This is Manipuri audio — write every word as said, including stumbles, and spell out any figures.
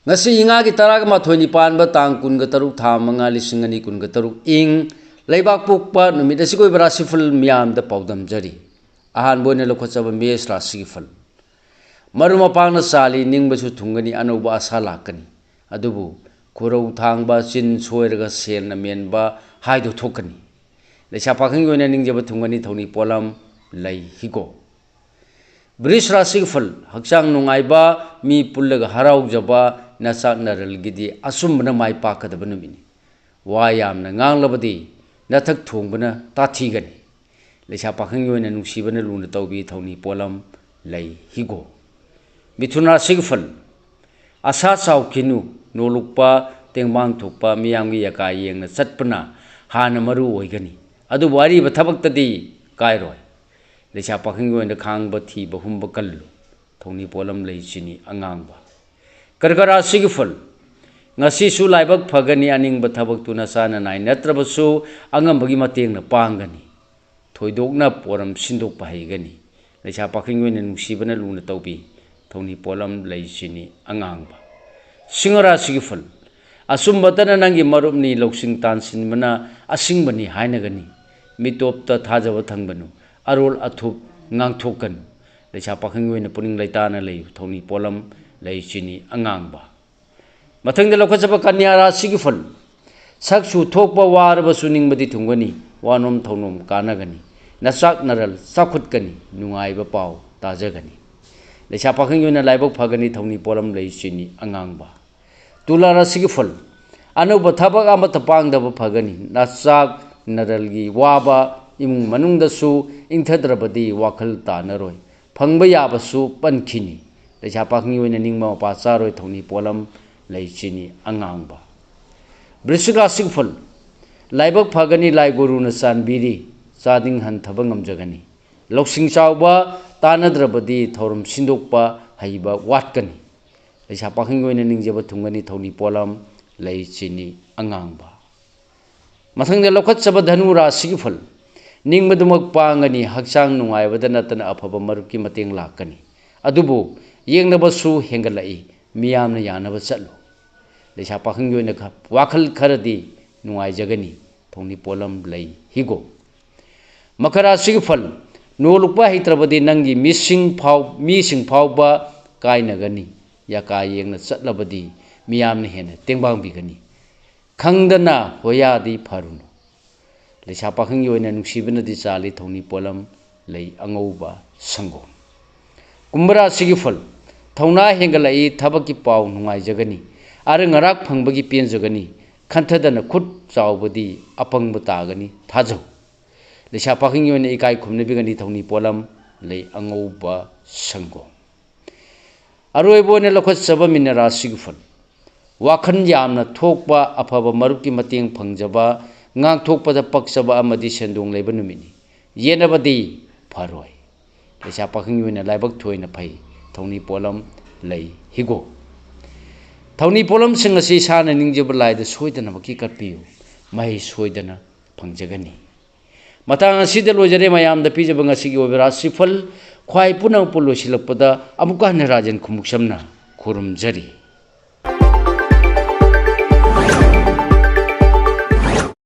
ꯉꯁꯤ ꯏꯉꯥꯒꯤ ꯇꯔꯥꯒ ꯃꯥꯊꯣꯏꯅꯤ ꯄꯥꯟꯕ ꯇꯥꯡ ꯀꯨꯟꯒ ꯇꯔꯨꯛ, ꯊꯥ ꯃꯉꯥ, ꯂꯤꯁꯤꯡ ꯑꯅꯤ ꯀꯨꯟꯒ ꯇꯔꯨꯛ ꯏꯪ꯫ ꯂꯩꯕꯥꯛ ꯄꯣꯛꯄ ꯅꯨꯃꯤꯠ ꯑꯁꯤꯒꯤ ꯑꯣꯏꯕ ꯔꯥꯁꯤꯐꯜ ꯃꯤꯌꯥꯝꯗ ꯄꯥꯎꯗꯝꯖꯔꯤ꯫ ꯑꯍꯥꯟꯕ ꯑꯣꯏꯅ ꯂꯧꯈꯠꯆꯕ ꯃꯦꯁ ꯔꯥꯁꯤꯒꯤ ꯐꯜ꯫ ꯃꯔꯨꯞ ꯃꯄꯥꯡꯅ ꯆꯥꯜꯂꯤ, ꯅꯤꯡꯕꯁꯨ ꯊꯨꯡꯒꯅꯤ, ꯑꯅꯧꯕ ꯑꯥꯁꯥ ꯂꯥꯛꯀꯅꯤ꯫ ꯑꯗꯨꯕꯨ ꯈꯨꯔꯧ ꯊꯥꯡꯕ, ꯆꯤꯟ ꯁꯣꯏꯔꯒ ꯁꯦꯜꯅ ꯃꯦꯟꯕ ꯍꯥꯏꯗꯣ ꯊꯣꯛꯀꯅꯤ꯫ ꯂꯩꯁꯥ ꯄꯥꯈꯪꯒꯤ ꯑꯣꯏꯅ ꯅꯤꯡꯖꯕ ꯊꯨꯡꯒꯅꯤ, ꯊꯧꯅꯤ ꯄꯣꯠꯂꯝ ꯂꯩ, ꯍꯤꯒꯣꯛ꯫ ꯕ꯭ꯔꯤꯖ ꯔꯥꯁꯤꯒꯤ ꯐꯜ: ꯍꯛꯆꯥꯡ ꯅꯨꯡꯉꯥꯏꯕ, ꯃꯤ ꯄꯨꯜꯂꯒ ꯍꯔꯥꯎꯖꯕ, ꯅꯆꯥꯛ ꯅꯔꯜꯒꯤꯗꯤ ꯑꯆꯨꯝꯕꯅ ꯃꯥꯏ ꯄꯥꯛꯀꯗꯕ ꯅꯨꯃꯤꯠꯅꯤ꯫ ꯋꯥ ꯌꯥꯝꯅ ꯉꯥꯡꯂꯕꯗꯤ ꯅꯊꯛ ꯊꯣꯡꯕꯅ ꯇꯥꯊꯤꯒꯅꯤ꯫ ꯂꯩꯁꯥ ꯄꯥꯈꯪꯒꯤ ꯑꯣꯏꯅ ꯅꯨꯡꯁꯤꯕꯅ ꯂꯨꯅ ꯇꯧꯕꯤ, ꯊꯧꯅꯤ ꯄꯣꯠꯂꯝ ꯂꯩ, ꯍꯤꯒꯣꯛ꯫ ꯃꯤꯊꯨꯟ ꯔꯥꯁꯤꯒꯤ ꯐꯜ: ꯑꯁꯥ ꯆꯥꯎꯈꯤꯅꯨ, ꯅꯣꯂꯨꯛꯄ, ꯇꯦꯡꯕꯥꯡ ꯊꯣꯛꯄ, ꯃꯤꯌꯥꯝꯒꯤ ꯌꯥꯀꯥ ꯌꯦꯡꯅ ꯆꯠꯄꯅ ꯍꯥꯟꯅ ꯃꯔꯨ ꯑꯣꯏꯒꯅꯤ꯫ ꯑꯗꯨꯕꯨ ꯑꯔꯤꯕ ꯊꯕꯛꯇꯗꯤ ꯀꯥꯏꯔꯣꯏ꯫ ꯂꯩꯁꯥ ꯄꯥꯈꯪꯒꯤ ꯑꯣꯏꯅ ꯈꯥꯡꯕ, ꯊꯤꯕ, ꯍꯨꯝꯕ ꯀꯜꯂꯨ꯫ ꯊꯧꯅꯤ ꯄꯣꯠꯂꯝ ꯂꯩ, ꯆꯤꯅꯤ ꯑꯉꯥꯡꯕ꯫ ꯀꯔꯀ ꯔꯥꯁꯤꯒꯤ ꯐꯜ: ꯉꯁꯤꯁꯨ ꯂꯥꯏꯕꯛ ꯐꯒꯅꯤ, ꯑꯅꯤꯡꯕ ꯊꯕꯛꯇꯨ ꯅꯆꯥꯅ ꯅꯥꯏ ꯅꯠꯇ꯭ꯔꯕꯁꯨ ꯑꯉꯝꯕꯒꯤ ꯃꯇꯦꯡꯅ ꯄꯥꯡꯒꯅꯤ꯫ ꯊꯣꯏꯗꯣꯛꯅ ꯄꯣꯔꯝ ꯁꯤꯟꯗꯣꯛꯄ ꯍꯩꯒꯅꯤ꯫ ꯂꯩꯁꯥ ꯄꯥꯈꯪꯒꯤ ꯑꯣꯏꯅ ꯅꯨꯡꯁꯤꯕꯅ ꯂꯨꯅ ꯇꯧꯕꯤ꯫ ꯊꯧꯅꯤ ꯄꯣꯠꯂꯝ ꯂꯩ, ꯆꯤꯅꯤ ꯑꯉꯥꯡꯕ꯫ ꯁꯤꯡꯍ ꯔꯥꯁꯤꯒꯤ ꯐꯜ: ꯑꯆꯨꯝꯕꯇꯅ ꯅꯪꯒꯤ ꯃꯔꯨꯞꯅꯤ, ꯂꯧꯁꯤꯡ ꯇꯥꯟꯁꯤꯟꯕꯅ ꯑꯁꯤꯡꯕꯅꯤ ꯍꯥꯏꯅꯒꯅꯤ꯫ ꯃꯤꯇꯣꯞꯇ ꯊꯥꯖꯕ ꯊꯝꯒꯅꯨ, ꯑꯔꯣꯜ ꯑꯊꯨꯞ ꯉꯥꯡꯊꯣꯛꯀꯅꯨ꯫ ꯂꯩꯁꯥ ꯄꯥꯈꯪꯒꯤ ꯑꯣꯏꯅ ꯄꯨꯛꯅꯤꯡ ꯂꯩꯇꯥꯅ ꯂꯩꯌꯨ꯫ ꯊꯧꯅꯤ ꯄꯣꯠꯂꯝ ꯂꯩ, ꯆꯤꯅꯤ ꯑꯉꯥꯡꯕ꯫ ꯃꯊꯪꯗ ꯂꯧꯈꯠꯆꯕ ꯀꯟꯌꯥ ꯔꯥꯁꯤꯒꯤ ꯐꯜ: ꯁꯛꯁꯨ ꯊꯣꯛꯄ ꯋꯥꯔꯕꯁꯨ ꯅꯤꯡꯕꯗꯤ ꯊꯨꯡꯒꯅꯤ, ꯋꯥꯅꯣꯝ ꯊꯧꯅꯣꯝ ꯀꯥꯟꯅꯒꯅꯤ, ꯅꯆꯥꯛ ꯅꯔꯜ ꯆꯥꯎꯈꯠꯀꯅꯤ, ꯅꯨꯡꯉꯥꯏꯕ ꯄꯥꯎ ꯇꯥꯖꯒꯅꯤ꯫ ꯂꯩꯁꯥ ꯄꯥꯈꯪꯒꯤ ꯑꯣꯏꯅ ꯂꯥꯏꯕꯛ ꯐꯒꯅꯤ, ꯊꯧꯅꯤ ꯄꯣꯠꯂꯝ ꯂꯩ, ꯆꯤꯅꯤ ꯑꯉꯥꯡꯕ꯫ ꯇꯨꯂꯥ ꯔꯥꯁꯤꯒꯤ ꯐꯜ: ꯑꯅꯧꯕ ꯊꯕꯛ ꯑꯃꯠꯇ ꯄꯥꯡꯗꯕ ꯐꯒꯅꯤ, ꯅꯆꯥꯛ ꯅꯔꯜꯒꯤ ꯋꯥꯕ, ꯏꯃꯨꯡ ꯃꯅꯨꯡꯗꯁꯨ ꯏꯪꯊꯗ꯭ꯔꯕꯗꯤ ꯋꯥꯈꯜ ꯇꯥꯅꯔꯣꯏ, ꯐꯪꯕ ꯌꯥꯕꯁꯨ ꯄꯟꯈꯤꯅꯤ꯫ ꯂꯩꯁꯥ ꯄꯥꯈꯪꯒꯤ ꯑꯣꯏꯅ ꯅꯤꯡꯕ ꯃꯄꯥ ꯆꯥꯔꯣꯏ, ꯊꯧꯅꯤ ꯄꯣꯠꯂꯝ ꯂꯩ, ꯆꯤꯅꯤ ꯑꯉꯥꯡꯕ꯫ ꯕ꯭ꯔꯤꯁꯤꯛ ꯔꯥꯁꯤꯒꯤ ꯐꯜ: ꯂꯥꯏꯕꯛ ꯐꯒꯅꯤ, ꯂꯥꯏ ꯒꯨꯔꯨꯅ ꯆꯥꯟꯕꯤꯔꯤ, ꯆꯥꯗꯤꯡ ꯍꯟꯊꯕ ꯉꯝꯖꯒꯅꯤ, ꯂꯧꯁꯤꯡ ꯆꯥꯎꯕ ꯇꯥꯟꯅꯗ꯭ꯔꯕꯗꯤ ꯊꯧꯔꯝ ꯁꯤꯟꯗꯣꯛꯄ ꯍꯩꯕ ꯋꯥꯠꯀꯅꯤ꯫ ꯂꯩꯁꯥ ꯄꯥꯈꯪꯒꯤ ꯑꯣꯏꯅ ꯅꯤꯡꯖꯕ ꯊꯨꯡꯒꯅꯤ, ꯊꯧꯅꯤ ꯄꯣꯠꯂꯝ ꯂꯩ, ꯆꯤꯅꯤ ꯑꯉꯥꯡꯕ꯫ ꯃꯊꯪꯗ ꯂꯧꯈꯠꯆꯕ ꯙꯅꯨ ꯔꯥꯁꯤꯒꯤ ꯐꯜ: ꯅꯤꯡꯕꯗꯨꯃꯛ ꯄꯥꯡꯒꯅꯤ, ꯍꯛꯆꯥꯡ ꯅꯨꯡꯉꯥꯏꯕꯗ ꯅꯠꯇꯅ ꯑꯐꯕ ꯃꯔꯨꯞꯀꯤ ꯃꯇꯦꯡ ꯂꯥꯛꯀꯅꯤ꯫ ꯑꯗꯨꯕꯨ ꯌꯦꯡꯅꯕꯁꯨ ꯍꯦꯟꯒꯠꯂꯛꯏ꯫ ꯃꯤꯌꯥꯝꯅ ꯌꯥꯅꯕ ꯆꯠꯂꯨ꯫ ꯂꯩꯁꯥ ꯄꯥꯈꯪꯒꯤ ꯑꯣꯏꯅ ꯈ-, ꯋꯥꯈꯜ ꯈꯔꯗꯤ ꯅꯨꯡꯉꯥꯏꯖꯒꯅꯤ꯫ ꯊꯧꯅꯤ ꯄꯣꯠꯂꯝ ꯂꯩ ꯍꯤꯒꯣꯛ꯫ ꯃꯀꯔ ꯔꯥꯁꯤꯒꯤ ꯐꯜ, ꯅꯣꯂꯨꯛꯄ ꯍꯩꯇ꯭ꯔꯕꯗꯤ ꯅꯪꯒꯤ ꯃꯤꯁꯤꯡ ꯐꯥꯎ-, ꯃꯤꯁꯤꯡ ꯐꯥꯎꯕ ꯀꯥꯏꯅꯒꯅꯤ꯫ ꯌꯥꯀꯥ ꯌꯦꯡꯅ ꯆꯠꯂꯕꯗꯤ ꯃꯤꯌꯥꯝꯅ ꯍꯦꯟꯅ ꯇꯦꯡꯕꯥꯡꯕꯤꯒꯅꯤ꯫ ꯈꯪꯗꯅ ꯍꯣꯌꯥꯗꯤ ꯐꯔꯨꯅꯨ꯫ ꯂꯩꯁꯥ ꯄꯥꯈꯪꯒꯤ ꯑꯣꯏꯅ ꯅꯨꯡꯁꯤꯕꯅꯗꯤ ꯆꯥꯜꯂꯤ꯫ ꯊꯧꯅꯤ ꯄꯣꯠꯂꯝ ꯂꯩ ꯑꯉꯧꯕ ꯁꯪꯒꯣꯝ꯫ ꯀꯨꯝꯚ ꯔꯥꯁꯤꯒꯤ ꯐꯜ, ꯊꯧꯅꯥ ꯍꯦꯟꯒꯠꯂꯛꯏ, ꯊꯕꯛꯀꯤ ꯄꯥꯎ ꯅꯨꯡꯉꯥꯏꯖꯒꯅꯤ꯫ ꯑꯔꯪ ꯑꯔꯥꯛ ꯐꯪꯕꯒꯤ ꯄꯦꯟꯖꯒꯅꯤ꯫ ꯈꯟꯊꯗꯅ ꯈꯨꯠ ꯆꯥꯎꯕꯗꯤ ꯑꯄꯪꯕ ꯇꯥꯒꯅꯤ꯫ ꯊꯥꯖꯧ꯫ ꯂꯩꯁꯥ ꯄꯥꯈꯪꯒꯤ ꯑꯣꯏꯅ ꯏꯀꯥꯏ ꯈꯨꯝꯅꯕꯤꯒꯅꯤ꯫ ꯊꯧꯅꯤ ꯄꯣꯠꯂꯝ ꯂꯩ ꯑꯉꯧꯕ ꯁꯪꯒꯣꯝ꯫ ꯑꯔꯣꯏꯕ ꯑꯣꯏꯅ ꯂꯧꯈꯠꯆꯕ ꯃꯤꯅ ꯔꯥꯁꯤꯒꯤ ꯐꯜ, ꯋꯥꯈꯜ ꯌꯥꯝꯅ ꯊꯣꯛꯄ, ꯑꯐꯕ ꯃꯔꯨꯞꯀꯤ ꯃꯇꯦꯡ ꯐꯪꯖꯕ, ꯉꯥꯡꯊꯣꯛꯄꯗ ꯄꯛꯆꯕ ꯑꯃꯗꯤ ꯁꯦꯟꯗꯣꯡ ꯂꯩꯕ ꯅꯨꯃꯤꯠꯅꯤ꯫ ꯌꯦꯠꯅꯕꯗꯤ ꯐꯔꯣꯏ꯫ ꯂꯩꯁꯥ ꯄꯥꯈꯪꯒꯤ ꯑꯣꯏꯅ ꯂꯥꯏꯕꯛ ꯊꯣꯏꯅ ꯐꯩ꯫ ꯊꯧꯅꯤ ꯄꯣꯠꯂꯝ ꯂꯩ ꯍꯤꯒꯣꯛ꯫ ꯊꯧꯅꯤ ꯄꯣꯠꯂꯝꯁꯤꯡ ꯑꯁꯤ ꯏꯁꯥꯅ ꯅꯤꯡꯖꯕ ꯂꯥꯏꯗ ꯁꯣꯏꯗꯅꯃꯛꯀꯤ ꯀꯠꯄꯤꯌꯨ꯫ ꯃꯍꯩ ꯁꯣꯏꯗꯅ ꯐꯪꯖꯒꯅꯤ꯫ ꯃꯇꯥꯡ ꯑꯁꯤꯗ ꯂꯣꯏꯖꯔꯦ ꯃꯌꯥꯝꯗ ꯄꯤꯖꯕ ꯉꯁꯤꯒꯤ ꯑꯣꯏꯕ ꯔꯥꯁꯤꯐꯜ꯫ ꯈ꯭ꯋꯥꯏ ꯄꯨꯝꯅꯃꯛꯄꯨ ꯂꯣꯏꯁꯤꯜꯂꯛꯄꯗ ꯑꯃꯨꯛꯀ ꯍꯟꯅ ꯔꯥꯖꯦꯟ ꯈꯨꯃꯨꯛꯁꯝꯅ ꯈꯨꯔꯨꯝꯖꯔꯤ꯫